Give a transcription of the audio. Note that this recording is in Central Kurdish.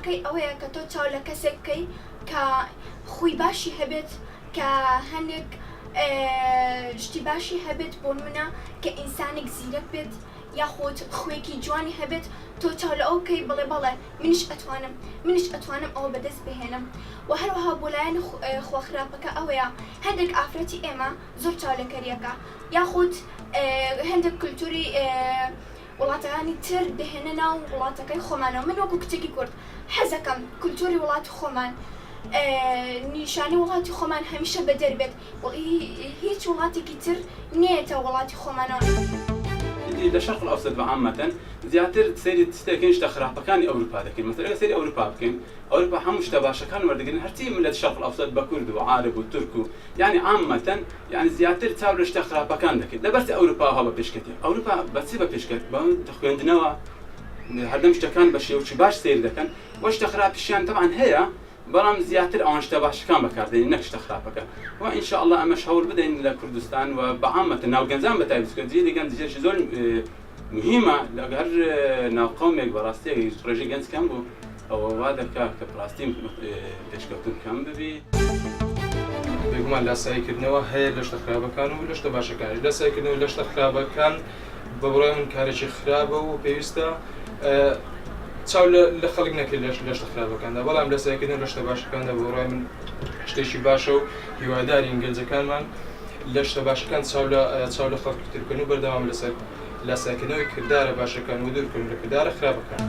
باشەکەی ئەوەیە کە تۆ چاو لە کەسێک بکەی کە خوی باشی هەبێت کە هەندێک شتی باشی هەبێت بۆنمونە کە ئینسانێک زیرەک بێت یاخود خوێکی جوانی هەبێت تۆ چاو لە ئەو بکەی بڵێ بەڵێ منیش ئەتوانم منیش ئەتوانم ئەوە بەدەست بهێنم وە هەروەها بۆ لایەنی خوە خراپەکە ئەوەیە هەندێک ئافرەتی ئێمە زۆر چاولێکەریەکە یاخود هەندێک کلتوری وڵاتەکانی تر دەهێنە ناو وڵاتەکەی خۆمانەوە من وەکو کچێکی کورد حەزەکەم کلتوری وڵاتی خۆمان نیشانی وڵاتی خۆمان هەمیشە بەدەر بێت هیچ وڵاتێکی تر نەیەتە وڵاتی خۆمانەوە. لە شەرق الاوسط بە عامەتەن زیاتر سەیری شتێکین شتە خراپەکانی ئەوروپا دەکەین مەسەلەن ئەگەر سەیری ئەوروپا بکەین ئەوروپا هەموو شتە باشەکان وەردەگرن هەرچی ملەت شەرق الاوسط بە کورد و عارەب و تورک و یانی عامەتەن یانی زیاتر چاو لە شتە خراپەکان دەکەین لەبەر چ ئەوروپا ها بە پێشکەتیە ئەوروپا بە چ بە پێشکەت بە خوێندنەوە هەردەم شتەکان بە شێوەکی باش سەیر دەکەن وە شتە خراپیشیان تەبعەن هەیە بەڵام زیاتر ئەوان شتە باشەکان بەکاردێنن نەک شتە خراپەکان و ان شاء اللە ئەمەش هەوڵ بدەین لە کوردستان و بە عامەتە ناو گەنجان بە تایبەت چونکە جیلی گەنج جیلێکی زۆر مهمە لە هەر ناو قەومێک بەڕاستی ڕێژەی گەنج کەم بوو ئەوە وا دەکا کە بەڕاستی پێشکەوتن کەم ببی. بێگومان لاساییکردنەوە هەیە لە شتە خراپەکان و لە شتە باشەکانیش. لاساییکردنەوە لە شتە خراپەکان بە بڕوای من کارێکی خراپە و پێویستە چاو لە خەڵک نەکرێت لە شتە خراپەکاندا، بەڵام لاساییکردنەوە لە شتە باشەکاندا بە بڕوای من شتێکی باشە و هیوادارین گەنجەکانمان لە شتە باشەکان چاو لە چاو لە خەڵکی تر بکەن و بەردەوام لەسەر لاسایکردنەوەی کردارە باشەکان و دوورکەون لە کردارە خراپەکان.